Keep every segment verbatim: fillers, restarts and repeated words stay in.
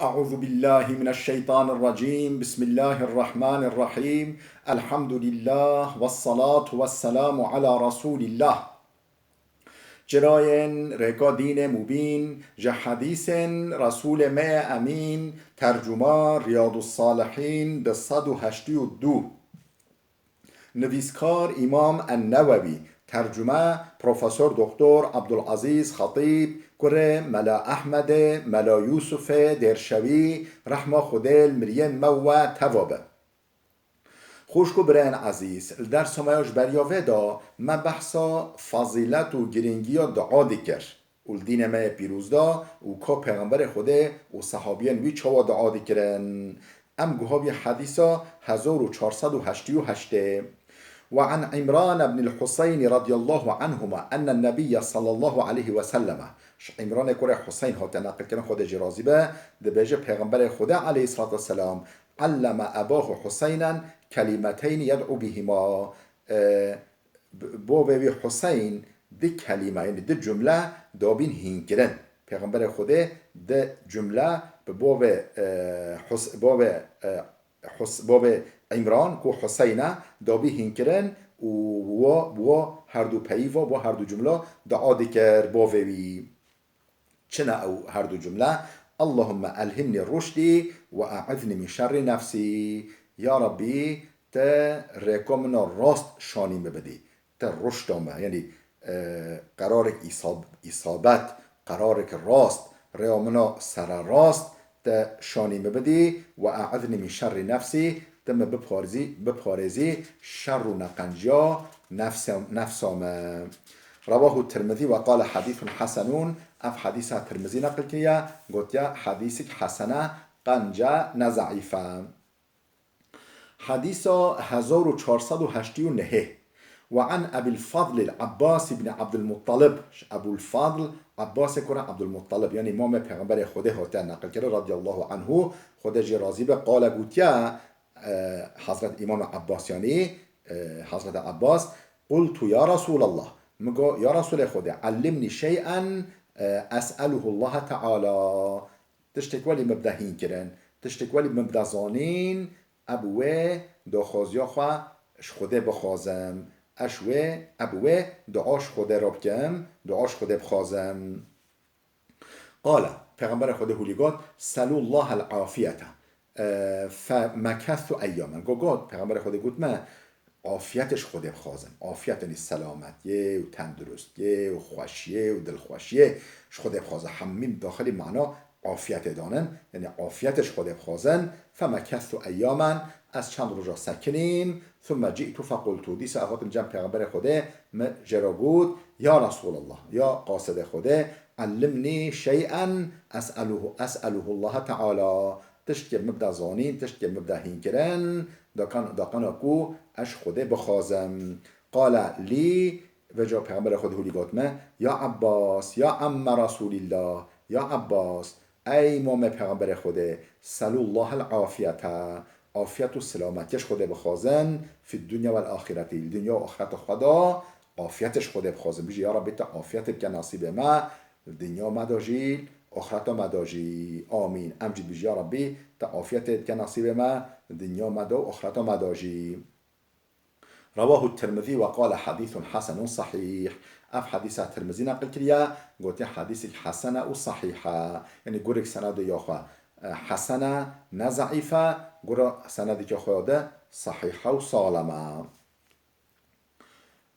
أعوذ بالله من الشيطان الرجيم. بسم الله الرحمن الرحيم. الحمد لله والصلاة والسلام على رسول الله. Çirayên rêka dînê mubîn, ji hedîsên Resûlê me yê Emîn, tercuma Riyadus Salihîn, du sed û heştê û du. Nivîskar Îmam En-Newewî, tercume Profesor Doktor Abdulazîz Xetîb, kurê Mela Ehmedê, Mela Yûsufê Dêrşewî, rehma Xwedê li miriyên me û we teva be. Xwişk û birayên ezîz, li dersa me ya ji beriya vê de me behsa fezîlet û girîngiya dua dikir. û li dînê me yê pîroz de û ka Pêxemberê Xwedê û sehabiyên wî çawa dua dikirin. Em guha bî hedîsa hezar û çar sed û heştê û heştê. وعن عمران بن الحصين رضي الله عنهما أن النبي صلى الله عليه وسلم، ji Îmranê kurê Huseyn hate neqilkirin, Xwedê jê razî be, dibêje, Pêxemberê Xwedê aleyhissalatu vesselam علم أباه حسينا كلمتين يدعو بهما. E, bi-, bavê wî Huseyn di kelîme, yanî di cumle dabîn hînkirin. Pêxemberê Xwedê di cumle bi bavê, e, Hus-, bavê, e, Hus-, bavê Îmran ku Huseyn e, dabî hînkirin û wa, wa herdu peyî va, wa herdu cumla dua dikir bavê wî. Çi ne ew herdu cumle? اللهم ألهمني رشدي وأعذني من شر نفسي. Ya Rabbî, te rêka min a rast şanî min bidî. Te ruşda min, yanî, e, qerarek îsab-, îsabet, qerarek rast, rêya min a sererast, te şanî min bidî, وأعذني من شر نفسي, te min biparêzî, biparêzî şer û neqenciya nefse-, nefsa me. رواه الترمذي وقال حديث حسن، ev hedîsa Tirmizî neqil kiriye, gotiye hedîsek hesen e, qence ne zeîf e. Hedîsa hezar û çar sed û heştê û nehê. وعن أبي الفضل العباس بن عبد المطلب. Ji Ebul Fadl, Abbasê kurê Ebdulmuttalib, yanî mamê Pêxemberê Xwedê hatiye neqilkirin, radiyallahu anhu, Xwedê jê razî be, qale gotiye, e, Hezret Îmam Abbas, yanî, e, Hezret Abbas, قلت يا رسول الله، min got, ya Resulê Xwedê, علمني شيئا، e, أسأله الله تعالى. Tiştek welî min bide hînkirin, tiştek welî min bide zanîn, ez bi wê daxwaziya xwe ji Xwedê bixwazim. Ez ji wê, ez bi wê dua ji Xwedê re bikim, dua ji Xwedê bixwazim. Qale, Pêxemberê Xwedê hûlî got, سلوا الله العافية، e, فمكثت أياما. Go got, Pêxemberê Xwedê got me, afiyetê ji Xwedê bixwazin. Afiyet, yanî selametiyê û tenduristiyê û xweşiyê û dilxweşiyê ji Xwedê bixwazin. Hemî daxilî mana afiyetê danin, yanî afiyetê ji Xwedê bixwazin. فمكثت أياما، ez çend roja sekinîm. ثم جئت فقلت، dîsa ez hatim cem Pêxemberê Xwedê, min jê re got, ya Resulallah, ya qasidê Xwedê, علمني شيئا أسأله، أسأله الله تعالى. Tiştkê min bide zanîn, tiştkê min bide hînkirin, dakan-, dakana ku ez ji Xwedê bixwazim. Qale lî, vêca Pêxemberê Xwedê hûlî got me, ya Ebbas, ya emme Resûlîllah, ya Ebbas, ey mamê Pêxemberê Xwedê, سلوا الله العافية، afiyet û selametiyê ji Xwedê bixwazin, في الدنيا والآخرة، li dinya û axireta xwe de afiyetê ji Xwedê bixwazin. Bijî, ya Rabbî, te afiyetê bike nasîbê me, li dinya me de jî, axireta me de jî. Amîn. Em jî dibêjin, ya Rabbî, te afiyetê bike nasîbê me, li dinya me de û axireta me de jî. رواه الترمذي وقال حديث حسن صحيح. Ev hedîsa Tirmizî neqil kiriye, gotiye hedîsek hesen e û sehîh e. Yanî gurek senedê ya xwe, e, hesen e, ne zeîf e, gura senedeke xwe ya de sehîh e û salem e.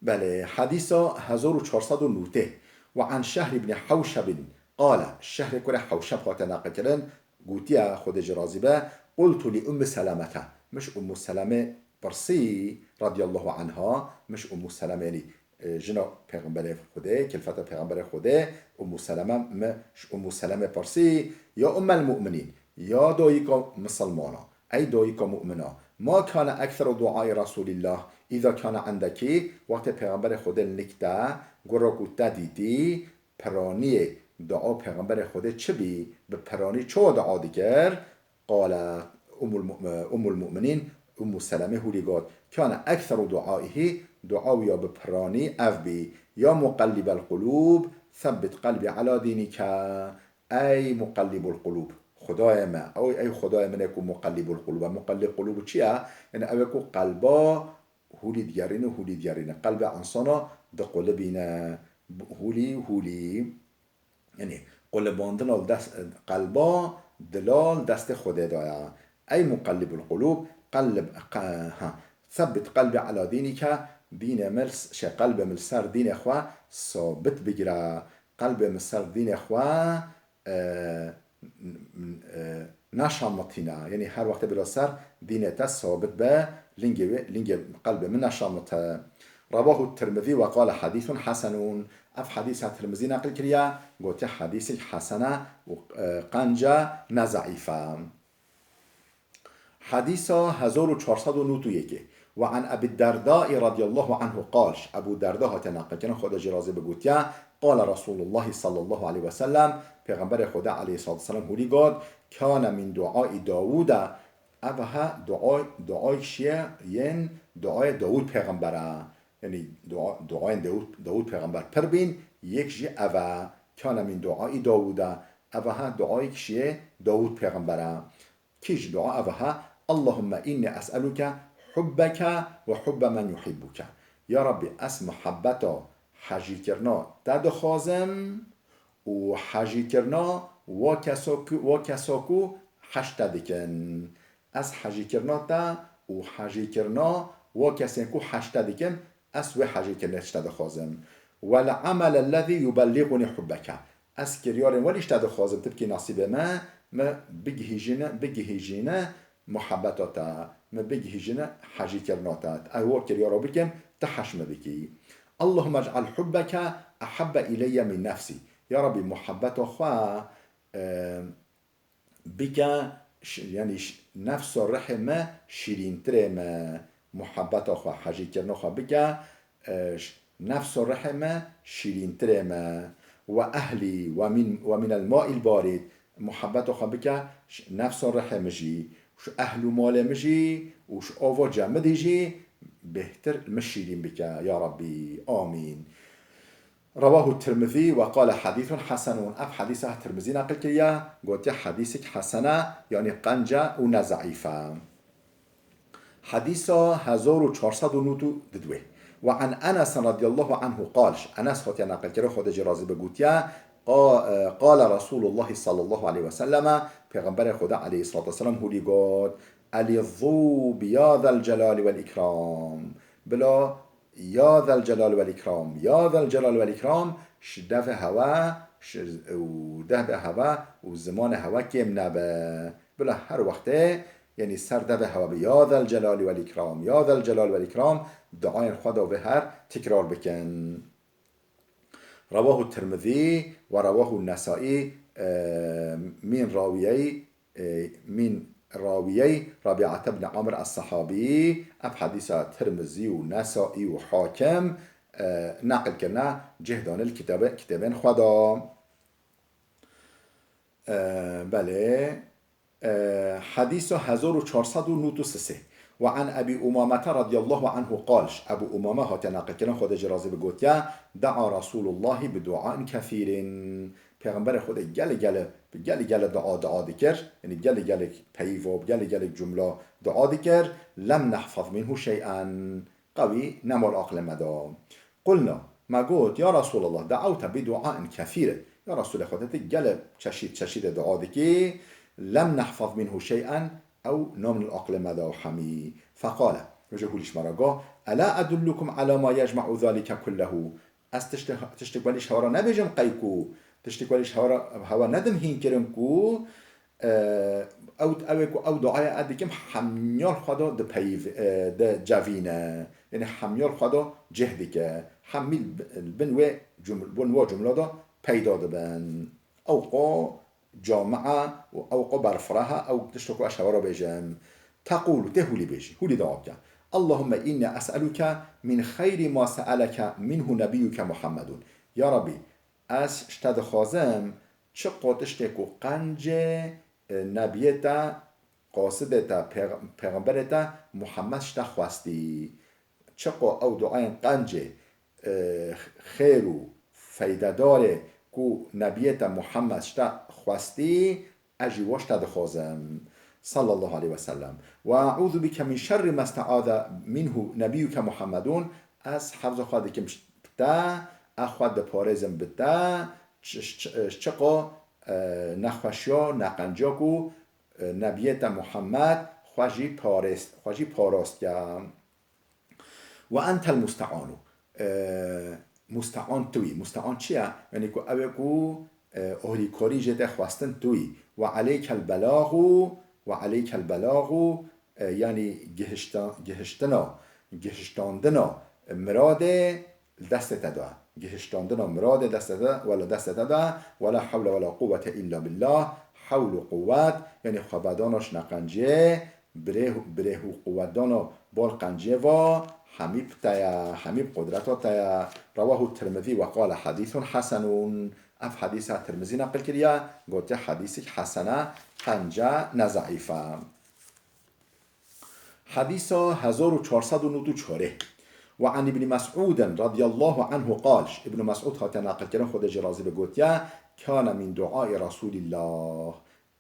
Belê, hedîsa hezar û çar sed û newtê. وعن شهر بن حوشب قال، Şehrê kurê Hewşeb hate neqilkirin, gotiye, Xwedê jê razî be, قلت لأم سلمة، min ji Ummû Selemê pirsî, radiyallahu anha, min ji Ummû Selemê, yanî, e, jina Pêxemberê Xwedê, kilfeta Pêxemberê Xwedê, Ummû Seleme, min ji Ummû Selemê pirsî, يا أم المؤمنين، ya dayika misilmana, ey dayika mu'mina, ما كان أكثر دعاء رسول الله إذا كان عندك، wextê Pêxemberê Xwedê li nik te, gura ku te dîtî, piraniyê dua Pêxemberê Xwedê çi bî, bi piranî çawa dua dikir? Qale Ummul Mu-, Ummul Mu'minîn, Ummû Selemê hûlî got, كان أكثر دعائه، dua wî ya bi piranî ev bî, يا مقلب القلوب ثبت قلبي على دينك. Ey muqellibul qulûb, Xwedayê me, ew ey Xwedayê min e ku muqellibul qulûb e. Muqellib qulûb çi ye? Yani ew e ku qelba hûlî digerîne, hûlî digerîne. Qelbê insana diqulibîne, hûlî, hûlî. Yani qulibandina li dest, qelba, dila li destê Xwedê de ye. Ey muqellibul qulûb, qellib, qe-, ha. Sebbit qelbî ala dînike, dînê min, şey, qelbê min li ser dînê xwe sabit bigire. Qelbê min ser dînê xwe, e, e, neşamitîne. Yani her wextê bila ser dînê te sabit be, lingê wê, lingê qelbê min neşamite. Rewahu Tirmizî ve qale hadîsun hasenun. Ev hadîsa Tirmizî neqil kiriye, gotiye hadîsek hesen e û, e, qenc e, ne zeîf e. Hadîsa hezar û çar sed û nod û yekê. Ve an Ebî Derdâ radiyallahu anhu qal, ji Ebû Derda hate neqilkirin, Xwedê jî razî be, gotiye, qale Resûlullahî sallallahu aleyhi ve sellem, Pêxemberê Xwedê aleyhissalatu vesselam hûrî got, kâne min duaî Dawûde, ev he dua, duayek şiye yên duayê Dawûd pêxember e. Yani dua, duayên Dawûd, Dawûd pêxember pir bîn, yek jî ev e, kâne min duaî Dawûde, ev he duayek şiye Dawûd pêxember e. Kî ji dua ev e? Allahümme inni es'eluke hubbeke ve hubbe men yuhibbuke. Ya Rabbî, ez muhebbeta, hejîkirina te dixwazim û hejîkirina wa kesa ku, wa kesa ku hej te dikin. Ez hejîkirina te û hejîkirina wa kesên ku hej te dikin, ez wê hejîkirinê ji te dixwazim. Wel amel ellezî yubelligunî hubbeke. Ez kiryarên welî ji te dixwazim, tu bikî nasîbê me, me bigihîjîne, bigihîjîne muhebbeta te, me bigihîjîne hejîkirina te. Ez wa kiryara bikim, tu hej min bikî. Allahümme ec'al hubbeke ehabbe ileyye min nefsî. Ya Rabbî, muhebbeta xwe, e, bike, ş-, yani ş-, nefs û rihê me şîrîntirê me, muhebbeta xwe, hejîkirina xwe bike, e, ş-, nefs û rihê me şîrîntirê me. Ve ehlî, ve min, ve minel maîl barîd, muhebbeta xwe bike, ş-, nefs û rihê min jî, û ji ehl û malê min jî, û ji ava cemidî jî bêhtir li min şîrîn bike, ya Rabbî. Amîn. Rewahu Tirmizî ve qale hadîsun hasenun. Ev hadîsa Tirmizî neqil kiriye, gotiye hadîsek hesen e, yanî qenc e û ne zeîf e. Hadîsa hezar û çar sed û nod û didwê. Ve an Enes radiyallahu anhu qal, ji Enes hatiye neqilkirin, Xwedê jî razî be, gotiye, qa-, e, qale Resûlullahî sallallahu aleyhi ve selleme, Pêxemberê Xwedê aleyhissalatu vesselam hûlî got, elizzû bi ya zel celali vel îkram. Bila Ya Zel Celal vel Îkram, Ya Zel Celal vel Îkram, ji devê hewe, ji, û devê hewe û zimanê hewe kêm nebe. Bila her wextê, yanî ser devê hewe bi Ya Zel Celal vel Îkram, Ya Zel Celal vel Îkram, duayên xwe de vê her tikrar bikin. Rewahu Tirmizî ve rewahu Nesaî, e, min rawiyey e, min rawiyey Rabi'ate bin Amr es-Sahabi, ev hadîsa Tirmizî û Nesaî û Hakim, e, neqil kirine, cih dane li kitabe, kitêbên xwe de. E, belê. E, hadîsa hezar û çar sed û nod û sisê. Ve an Ebî Umamete radiyallahu anhu qal, ji Ebû Umame hate neqil kirin, Xwedê jî razî be, gotiye, Da'a Resûlullahî bi duain kethîrin. Pêxemberê Xwedê gelê gelê, bi gelê gelê dua, dua dikir, yanî gelê gelek peyva, bi gelê gelek cumla dua dikir, lem nehfaz minhu şey'en, qewî nema li aqilê me de. Qulna, me got, ya Resûlallah, de'awte bi duain kethîrin. Ya Resûlê Xwedê, tu gelê çeşît çeşîdê dua dikî, lem nehfaz minhu şey'en, ew namîne li aqilê me de û hemî. Feqale, roja hûlî ji me re got, ela edullukum ala ma yecma'u zalike kullehu. Ez tiştê, tiştê welî ji hewa re nebêjim qey ku, tiştê welî ji hewa re, hewa nedim hîn kirin ku, e, ew, ew ê ku ew duaya ez dikim hemiyal xwe de dipeyv-, e, dicevîne. Yanî hemiyal xwe de cih dike. Hemî li bin wê cuml-, bin wa cumla de peyda dibin. Ew qo camia û ew qo berfireh e, ew tişt ku ez hewa re bêjim. Teqûlu, tê hûlî bêjî, hûlî dua bike. Allahümme inni es'eluke min xeyrî ma se'eleke minhu nebiyyuke Muhammedun. Ya Rabbî, ez ji te dixwazim, çi qo tiştê ku qencê, e, nebiyê te, qasidê te, pêx-, pêxemberê te Muhammed ji te xwestî. Çiqo ew duayên qencê, e, xêr û feydedarê ku Nebiyê te Muhammed ji te xwestî, Ez jî we ji te dixwazim. Sallallahu aleyhi ve sellem. Ve eûzu bike min şerri ma isteaze minhu nebiyyuke Muhammedun. Ez hefza xwe dikim bi te, ez xwe diparêzim bi te, ç-, ç-, ç-, çiqo, e, nexweşiya, neqenciya ku, e, nebiyê te Muhammed xwe jî parêst, xwe jî parastke. Ve entel musteanu. E, mustean tu yî. Mustean çi ye? Yanî ku ew ê ku, e, ohrîkarî jê tê xwestin tu yî. Ve aleykel belagu, ve aleykel belagu, e, yanî gihişta-, gihiştina, gihiştandina miradê li destê te de. Gihiştandina miradê destê te, wela destê te de, wela hewle wela quwwete illa billah, hewl û quwwet, yanî xwebedana ji neqenciyê, birêh, birêh û quwwedana bal qenciyê va, hemî bi te ye, hemî bi qudreta te ye. Rewahu Tirmizî ve qale hadîsun hesenun. Ev hedîsa Tirmizî neqil kiriye, gotiye hedîsek hesen e, qence ne zeîf e. Hedîsa hezar û çar sed û nod û çar. Ve an Îbnî Mes'ûdin radiyallahu anhu qal, ji Îbnî Mes'ûd hatiye neqilkirin, Xwedê jê razî be, gotiye, kane min duayê Resûlîllah.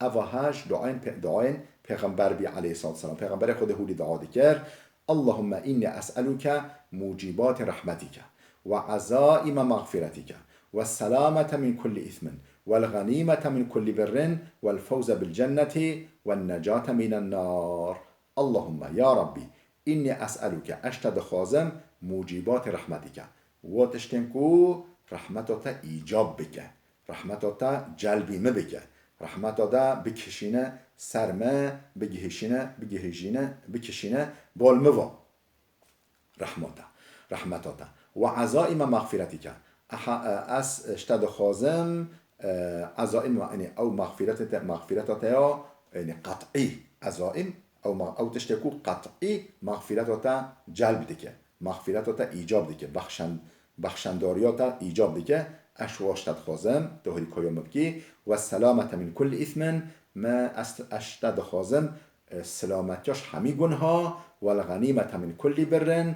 Eva he ji duayên pê-, duayên Pêxember bî aleyhissalatu vesselam. Pêxemberê Xwedê hûrî dua dikir, Allahümme inni es'eluke mucibati rahmetike ve azaime mağfiretike ve selamete min kulli ismin vel ganimete min kulli birrin vel fewze bil cenneti vel necate minen nar. Allahümme, ya Rabbî, inni es'eluke, ez ji te dixwazim, mucîbatê rehmetîke. Wo tiştên ku rehmeta te îcab bike, rehmeta te celbî min bike, rehmeta te bikişîne ser me, bigihişîne, bigihîjîne, bikişîne bal min va. Rehmata, rehmeta te. Ve ezaîme mexfîretîke. Aha, e, ez ji te dixwazim, e, ezaîm, yanî ew mexfîretê te, mexfîreta te ya, yanî qet'î. Ezaîm, ew ma-, ew tiştê ku qet'î mexfîreta te celb dike. Mexfîreta te îcab dike. Bexşen-, bexşendariya te îcab dike. Ez ji we ji te dixwazim, tu hêrîkariya min bikî. Ve selamete min kulli îsmin, me ez, ez ji te dixwazim, e, silametiya ji hemî gunha, wel ganîmete min kullî birrin,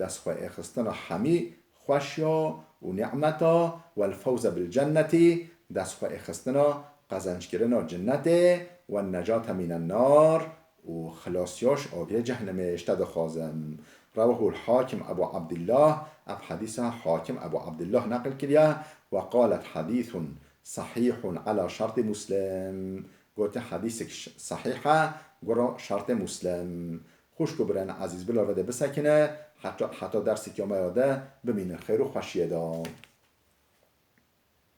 destxweêxistina hemî xweşiya û nîmeta, wel fewze bil cennetî, destxweêxistina qezenckirina cinnetê, wen necate mînen nar, û xilasiya ji agirê cehnemê ji te dixwazim. Rewahul Hakim Ebu Abdillah, ev hedîsa Hakim Ebu Abdillah neqil kiriye, we qalet hedîsun sehîhun ela şertî Muslim. Gote hedîsek ş-, sehîh e, gora şertê Muslim. Xwişk û birên ezîz, bila vê de bisekine, heta, heta dersek ya me ya de bimînin xêr û xweşiyê de.